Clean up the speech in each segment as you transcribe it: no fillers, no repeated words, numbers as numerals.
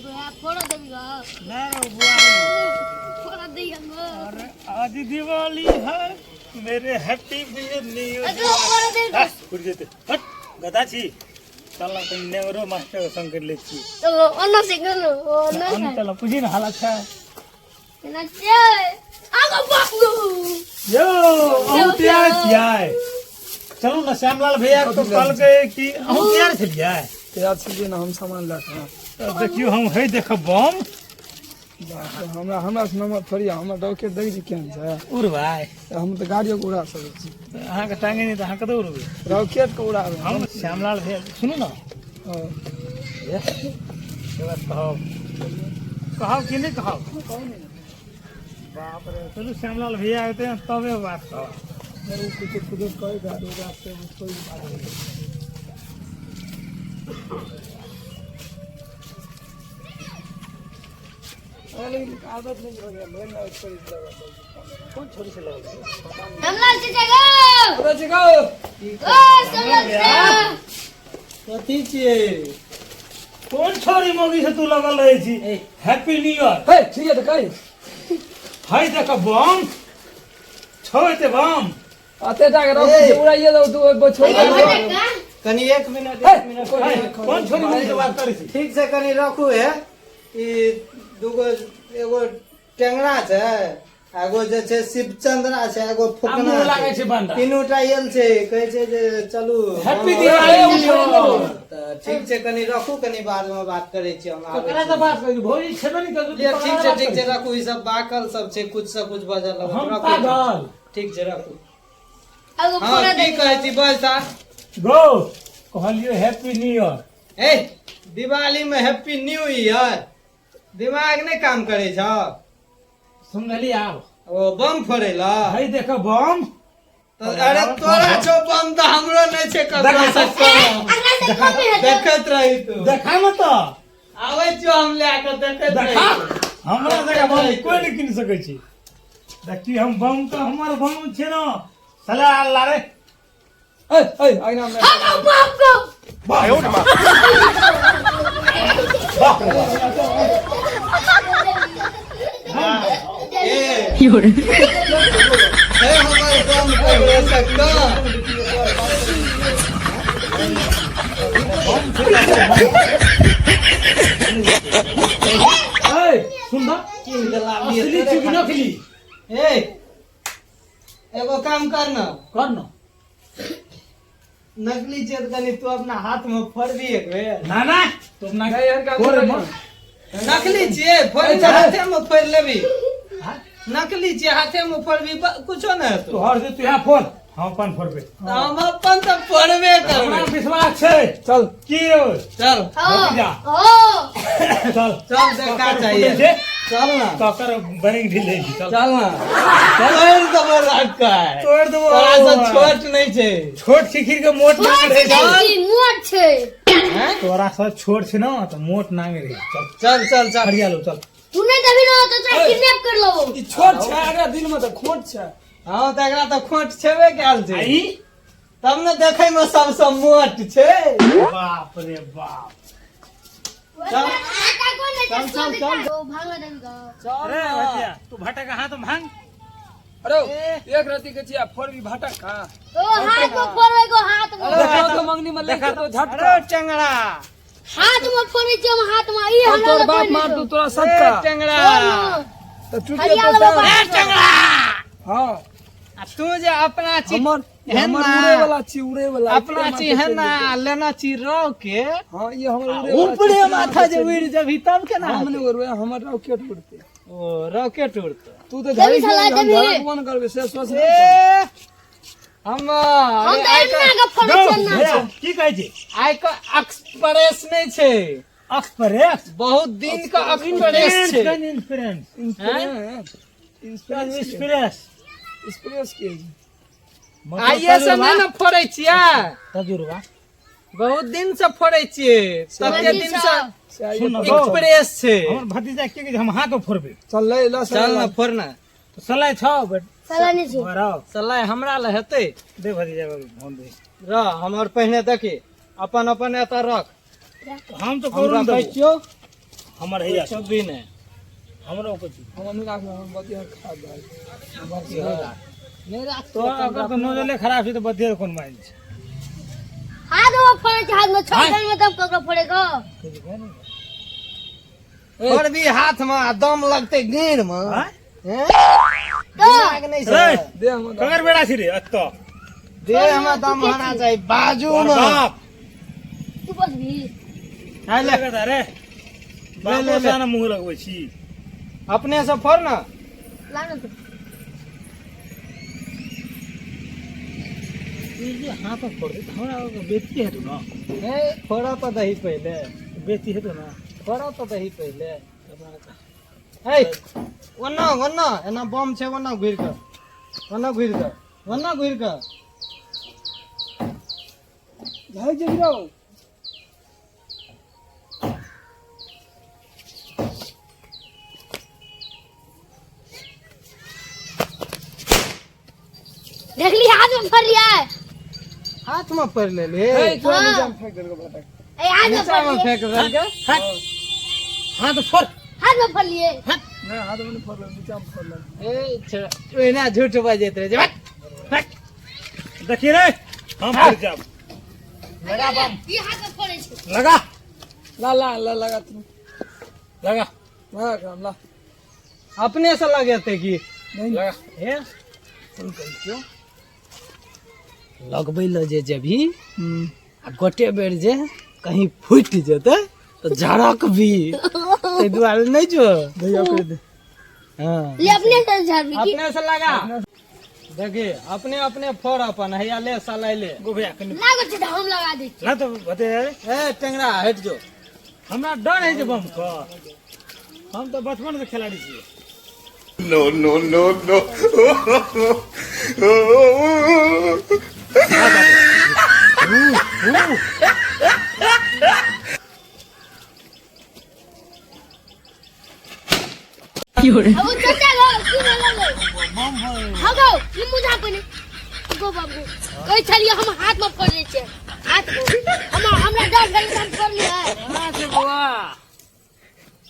फोड़ा देबी गो। ना रे बुआ रे। फोड़ा दी गो। अरे आज दिवाली है मेरे हैप्पी न्यू अरे फोड़ा दे। ईयर। उड़ जेते हट गधा छी। चल ना कहीं नेवरो मास्टर के संग कर ले छी। चलो ओना से गेलो ओना हम से। चल पूछी ना हालत छै। केना छै आगो बाप गो। यो अहूँ तैयार छियै? चलू ने श्यामलाल भैया तो कहलकै कि अहूँ तैयार छलियै? तैयार छलियै ने हम सामान लए कऽ। तऽ देखियौ हम है देखब बम। बाप रे, हमरा हमरा से नंबर थोड़ी हमरा रॉकेट देखै छी केहन छै। उड़बै। तऽ हम तऽ गाड़ियो के उड़ा सकै छी। तऽ अहाँके टांगे नहि तऽ अहाँ कतऽ उड़बै? रॉकेट के उड़ाबै हम। श्यामलाल भैया सुनू ने। हँ। एक बात कहब कहब कि नहि कहब? बाप रे, चलू श्यामलाल भैया एते तबे बात कहब। नहि, ओ कुछो खुदे कहै गाड़ी ओकरा से कोइ बात नहि। अरे लेकिन आदत नहीं हो गया मेरे ना छोड़ी से लगा। कोन छोरी से लगल छै? श्यामलाल चाचा गो। अरे चिको। ओ श्यामलाल चाचा। कथी छियै? कोन छोरी मौगी से तू लगल रहै छी? Happy new year. हे ठीक है तऽ कही। है देख बम छौ एते बम। अते टा के रॉकेट जे उड़ाइए दौ तू ओइ छोड़। कनी एक मिनट एक मिनट। है, कोन छोरी मौगी से बात करै छी? ठीक से कनी रखू हे। ई दूगो एगो टेंगरा छै, एगो जे छै शिवचंद्रा छै, एगो आ फुकना मुँह लागै छै बंडा। तीनू टा आयल छै, कहै छै जे चलू हैप्पी दिवाली। तऽ ठीक छै कनी रखू, कनी बाद में बात करै छी हम आबै ककरा छी। से बात करै छी? भौजी छेबे नहि करू। ले, ठीक छै ठीक छै रखू। ई सब बाकल सब छै, कुछ से कुछ बजल लगत। हम रखू। पागल। ठीक छै रखू। आगो हाँ फोड़ा की दे। कहै छी बस आ। गो कहलियो हैप्पी न्यू ईयर। ए दिवाली में हैप्पी न्यू ईयर? दिमाग नहि काम करै छौ। सुनली आब। ओ बम फोड़ै ला है देख बम। तऽ अरे तोरा छौ बम तऽ हमरो नहि छै ककरो से कम। अगला से कम है। देखैत रही तू। देखा न तऽ। आबै छियौ हम लए कऽ, देखैत देखा रही। हमरा जगह बम कोई नहि कीन सकै छी। देखी हम बम तऽ हमर बम छै ने सला अल्लाह रे। ए ए अगना में। आगो बाप गो। ए हे हमर बम ककरो से कम? ए सुन न। कीन के लाबलियै असली तोरे छी कि खातिर। नकली? ए एगो काम कर न। कर न। नकली छै तऽ कनि तू अपना हाथ में फोड़बी एक बेर। ना ना तू अपना नहीं, एहन काम फोड़ नहीं। मत। नकली छियै फोड़, हाथे में फोड़ लेबी। नकली छियै, हाथे में फोड़बी कुछो नहि हेतौ। तोहर से तू यहाँ फोड़, हम अपन फोड़बे। तऽ हम अपन तऽ फोड़बे हमरा करबै। विश्वास छै। चल। की यौ? चल। भतीजा। ओ चल। चल देखा चाहिए। छै। चल ना। ककर बरिंग ढीले छी, चल। चल ना, तोड़ देबो लड़का। तोड़ देबो। तोरा से छोट नहि छै। छोट छिखिर के मोट नांग रहे छोट छै, मोट छै। हैं? तोरा से छोट छै ना तऽ मोट नांग रहे। चल। चल चल चल। हरिया लो चल। तू नहीं देबी ना तो तोरा किडनैप कर लेबो। ई छोट छै, एकरा दिल में तऽ खोट छै। हँ तऽ एकरा तऽ खोट छेबे कयल छै। आ ई तब ने देखै में सबसँ मोट छै। बाप रे बाप। चल। आटा कोन है? चल, चल, चल। ओ भांगा देबी गो। चल अरे ना। भतीजा तू भटक हाथ भांग। अरे एक रति के छिया फोड़ भी भाटक का। ओ हाथ में फोड़बै गो, हाथ में। देखा तो मंगनी में लेके तो झटका। अरे टेंगड़ा। हाथ में फोड़ै छियै हम हाथ में। ई हम हमरा तोर लग बाप कोई मार नहीं तू छौ। तोरा ए सबका। टेंगड़ा। छोड़ ना। तऽ टूट हरिया जेतौ लेबो तऽ। बाप। हाँ। आ तू जे अपना छी हमर एहन हमर ना। उड़े वाला छी, उड़े वाला। अपना ऊपरे छी माथे है ना चलि लेना छी रॉके। जेतौ। हाँ ये हमर उड़े वाला ऊपरे छी, माथा जे उड़ जबी तब केना हम हेतै? नहि उड़बै, हमर रॉकेट उड़तै। ओ रॉकेट उड़तै। तू तऽ देबी झड़क साला, हम देबी। झड़क बंद करबै से सोच नहि। ए हम हम तऽ एना के फोड़ै गौ, छियै एना। भैया, की कहै छी? आइ के एक्सप्रेस नहि छै। एक्सप्रेस बहुत दिन के एक्सप्रेस छै। Insurance insurance insurance express insurance के छै? आइए से नहि ने फोड़ै छियै। तजुर्बा बहुत दिन से फोड़ै छियै, तते दिन से से आइए सुन न गौ, एक्सप्रेस छै। हमर भतीजा के कहै छै, हम हाथ फोड़बै। चल ले ल। चल ने फोड़ ने। सलाइ छौ बट साला नहीं छै। बराव सलाइ हमरा लए हेतै। दे भतीजा के फोन दे। रह हमर पहिने देखी अपन अपन एतऽ रख। हम तो हम करू रखै छियौ। हमर हैया छब्बी ने हमरो कुछ हम नहीं राखब, हम बतिया खा जाए। नहि राख। तो अगर तो नोजले खराब छै तऽ बतिया कोन माइन छै? हाथ में फोड़े छै, हाथ में छोड़ में तब ककरो फोड़ेगा। और भी हाथ में आ दम लगते गेर में। आँय? हैं? तो दिमाग नहीं रे छै। देह में ककर बेटा छी रे अत्तो? देह में दम होना चाहिए बाजू तोहर में। बाप तू बस भी है ले। ले रे। ले, बापो ले। से ना मुंह लगबै छी। अपने से फोड़ ना। ला ना तू। ई जे हाथ में फोड़ दे तऽ हमरा बेइज्जती हेतौ ना। ए, फोड़ा तो दही पहले। बेइज्जती हेतौ ना। फोड़ा तो दही पहले। ए, ओना ओना एना बम छै, ओना घुरि कऽ, ओना घुरि कऽ, ओना घुरि कऽ। भाग जेबी रौ। देखली, हाथ में फोड़ लिया है। हाथ में पड़ लेली। ए, तोरा हाँ। नीचा में फेंक देलको भटक। ए, हाथ में नीचा फोड़ में लिए। फेंक देलकै। हाथ फोड़। हाथ में फोड़ लिए। नहीं, हाथ में नहीं फोड़ल, नीचा में फोड़ल। ए, छोड़ा, ओहिना झूठ बजैत रहै छै। भट, भट। देखी रे, हम फोड़ जाब। लगा बम। ये हाथ में फोड़े छै। लगा। ला ला ला, लगा तू। लगा। लगा काम ला। अपने से लगेतै की? नहीं। लगा। हे, सुन, कहै छियौ, लगबै लए जे जेबही आ गोटे बेर जे कहीं फूटि जेतै तऽ झड़क भी, ताहि दुआरे नहि जो। भैया कर दे। हँ। ले, अपने से झाड़ भी की। अपने से लगा, देखी, अपने अपने फोड़ अपन। हैया ले सलाइ ले। गो भैया कनि। लागो छै तऽ हम लगा दै छी। ला तऽ बते। ए टेंगरा, हटि जो। हमरा डर है जे बम के, हम तऽ बचपन से खिलाड़ी छियै। No, no, no, no. अब ओ चाचा गो की भेलै? हँ गो, ई मुझा पहिने गो बाबू कहै छलियै, हम हाथ में फोड़ लै छियै हाथ में। हमरा हमरा डर भेल तऽ हम फोड़लियै। केना छै बौआ?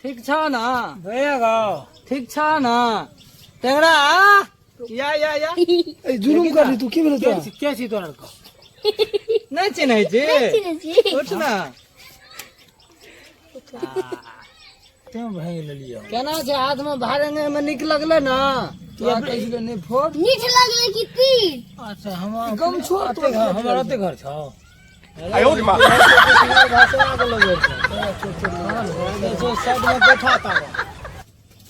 ठीक छौ ने? भैया गो। ठीक छौ ने टेंगरा? या या या। ए, जुलुम कर रही तू, की भेलै के तोरा? छी, के छी तोरा के? नहि चिन्है छी? चिन्है छी। उठ ना। तें भागि लेलियै। केना छै हाथ में भारे में? नीक लगलै ने? तोरा कहै छलै नहीं फोड़। मीठ लगलै कि तीन? अच्छा, हम गम छोड़। अते घर, हमर ओते घर छौ। 哎呦我的妈！ साइड में बैठा तब,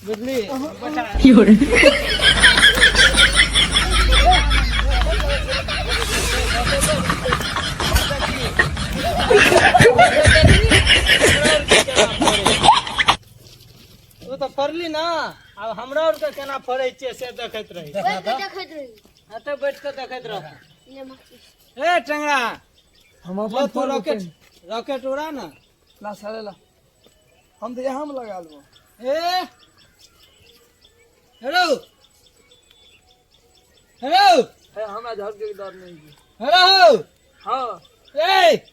बुझली? बैठा। ओ तऽ फड़ली ना, आब हमरा आरके केना फड़ै छियै से देखैत रही। बैठ के देखैत रही। एतऽ बैठ कऽ देखैत रह। ले माचिस। ए टेंगरा, हम ले अपन तू फोड़बो। रॉकेट पहिने। रॉकेट उड़ा ना। ला साले ला, हम तऽ यहाँ में लगा लेबो। ए हेलो हेलो। ए, हमरा झड़ के डर नहीं है। हेलो। हाँ। ए,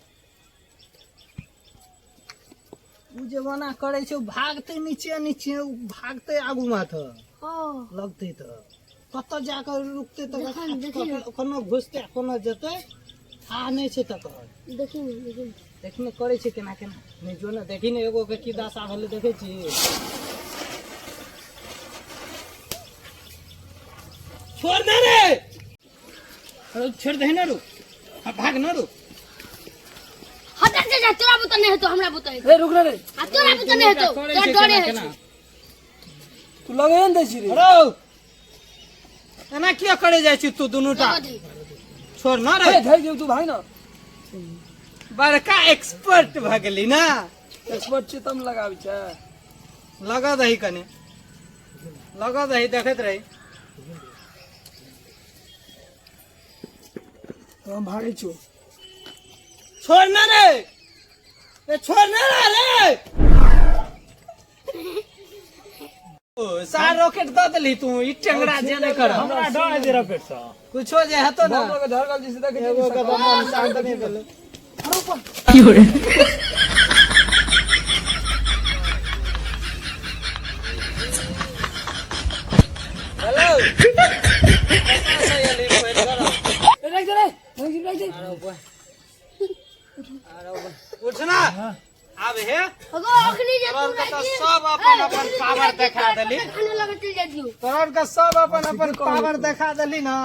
उ जे ओना करै छै, उ भागतै नीचे नीचे, उ भागतै आगू माथ। हाँ। लगतै तऽ कतऽ जाकऽ रुकतै तऽ? देखन, देखी ने। कोनो घुसतै, कोनो जेतै, थाह नहि छै तकर। देखी ने, देखी ने। देखने करै छै केना केना। नहि जो ने, देखी ने, एगो के की दशा भेलै, देखै छी? छोड़ दे रे। अरे छोड़ दे ना, रुक, आ भाग ना, रुक। हटा जा जा, तोरा बुते नहीं हेतो, हमरा बुते हेतो। ए, रुक ना रे। आ तोरा बुते नहीं हेतो, करै तोरा छै डरे केना होइ केना। छै। तू लगे ने दै छी रे। रौ, एना किया करे जाइ छी तू दुनू टा? लगा दे। छोड़ ना रे। ए, धरि जेब तू, भाग ना। बड़का एक्सपर्ट भऽ गेली ना। एक्सपर्ट छी तब लगाबै छै। लगा दही कने, लगा दही, देखैत रही। तो हम भागै छियौ। छोड़ ना रे, ए छोड़ ना रे। रे ओ सार, रॉकेट दऽ देलही तू, ई टेंगरा जे नहि कर। हमरा डर है जे रॉकेट सँ। कुछो जे हेतो ना। बम लगे झड़गल जैसे देखै छी। एगो के बम शांत नहि भेलै। कतऽ से एलही फोड़ि कऽ रौ? राख दे रे, राख दे, राख दे। आरो बा। आरो बा। उठ ना आब हे हगो अखनी जे तोरा तू के तऽ राखी सब अपन अपन पावर देखा देली खाने लगे चल जातियो तोरा के सब अपन अपन पावर देखा देली ना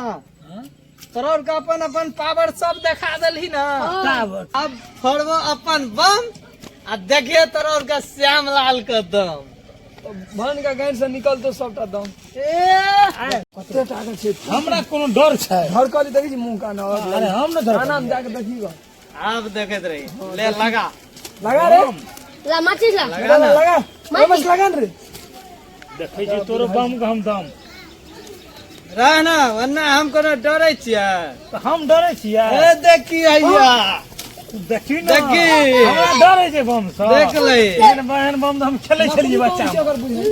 तोरा के अपन अपन पावर सब देखा देली ना अब फोड़बो अपन बम आ देखिए तोरा के श्याम लाल के दम भन का गांड से निकल तो सबटा दम ए कते टाका छै हमरा कोनो डर छै धड़कली देखै छी मुंह कान आवाज अरे हम ने धड़कलियै। थाना में जाके देखी गो आब देखैत रही ले लगा लगा रे ला माचिस ला लगा ना लगा लगा बस लगा न रे देखै छी तोरो बम के हम दम रह ना वरना हम कोनो डरै छियै तऽ हम डरै छियै ए देखी हैया देखी ना देखी। हमरा डर होइ छै बम सँ देख ले एहन एहन बम तऽ हम खेलै छलियै बच्चा मे। ओकर बुझाइ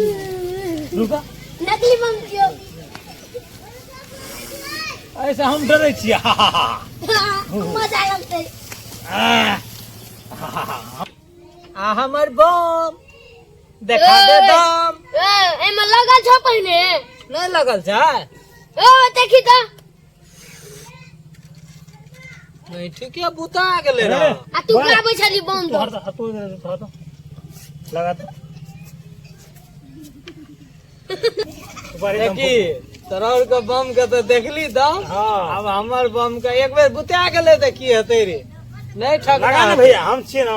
रुका नकली बम छियो ऐसे हम डरै छियै हा हा हा मजा लगतै आह, आ हमर बम देखा दे दम ए एमे लगल छौ पहिने नहि लगल छै ए देखी त नहीं ठीक है बुता गेलै रे आ तू गाबै छली बम तोहर दो तऽ हाथो इधर तोहर तऽ लगा दे देखी तोहर के बम के तऽ देखली दम हाँ। अब हमर बम के एक बेर बुता गेलै तऽ की हेतै रे नहि ठकना लगा ने भैया हम छियै ना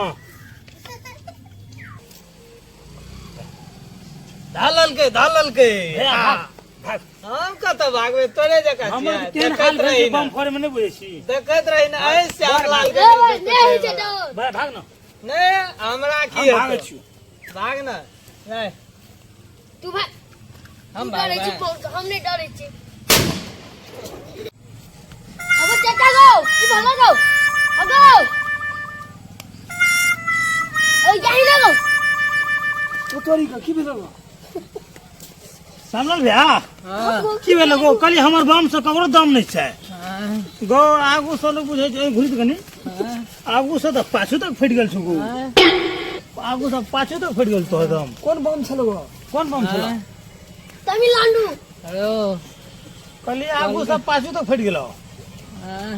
धाललकै धाललकै भैया भाग भाग हम कतऽ भागबै तोरे जकाँ हमर छियै। केहन देखैत हाल भेल रही छै ने बम फोड़े मे नहि बुझै छी देखैत रही ने ऐ श्यामलाल के ए नहि होइ छै डर भैया भाग ना नहि हमरा की हम भागै हेतौ छियौ भाग ने नहि तू भाग हम तू डरै छी भागबै बहुत हम नहि डरै छी अब चाचा गो की भलो गो अगो ओ यही लगो ओ तोरी के की भेल गो समझल भैया हाँ की भेल गो कहली हमर बम से ककरो दम नहि छै हाँ गो आगू से लोग बुझै छै घुरि कनि आगू से तऽ पाछू तक फटि गेल छौ गो आगू से पाछू तक फटि गेल तोहर दम कोन बम छल गो कोन बम छल तमिलनाडु अरे ओ कहली आगू से पाछू तक फटि गेलो हाँ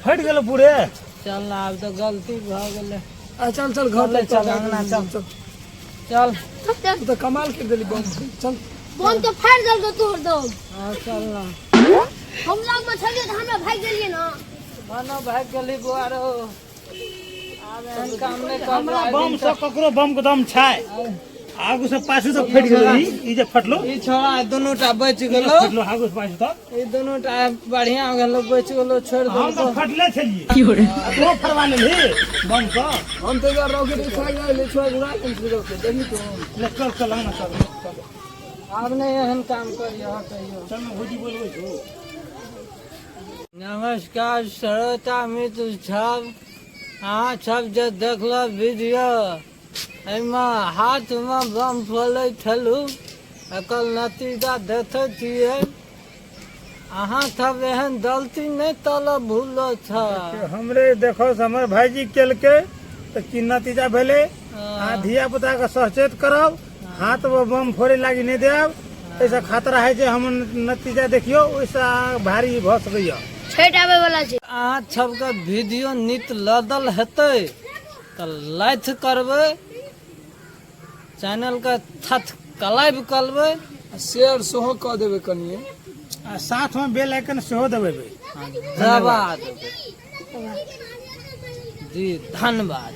फटि गेलो पूरे चल ना आब तऽ गलती भऽ गेलै आ चल चल घर चल, चल चल, अंगना चल। चल चल तू तऽ कमाल कर देली बम चल बम तो फाड़ देलको तोहर दम हाँ चल ना हम लग में छलियै तऽ हमरा भागि गेलियै ना मनो भागि गेली बौआ रो आब एहन काम नहि करबो हमरा बम से ककरो बम के दम छै आगू से पाछू तक फटि गेलो ई जे फटलो ई छोड़ा दुनू टा बचि गेलो फटलो आगू से पाछू तक ई दुनू टा बढ़िया गेलो बचि गेलो छोड़ि हम देलको तऽ फटले छलियै आ तोहो फड़वा लेलही बम सँ हम तऽ एक रॉकेट उठा गेल ले छोड़ उड़ा के देखी तू ले चल चल अंगना चल चल आब नहि एहन काम करियो कहियो चल ना भौजी बोलबै छौ नमस्कार श्रोता मित्र सब अहाँ सब जे देखलक वीडियो एहिमे हाथमे बम फोलै छलहुँ एकर नतीजा देखै छियै अहाँ सब एहन गलती नहि तलब भूलो छ हमरे देखो हमर भाईजी केलकै तऽ की नतीजा भेलै अहाँ धिया पुता के सचेत करब हाथ में बम फोड़े लागी नहि देब एहिसँ खतरा होइ छै हमर नतीजा देखियौ ओहिसँ भारी भऽ सकैया छठि आबै वाला छै अहाँ सबके वीडियो नित लदल हेतै तऽ लाइक करबै चैनलके सब्सक्राइब करबै शेयर सेहो कऽ देबै कनिए आ साथमे बेल आइकन सेहो दबेबै दबा देबै जी धन्यवाद।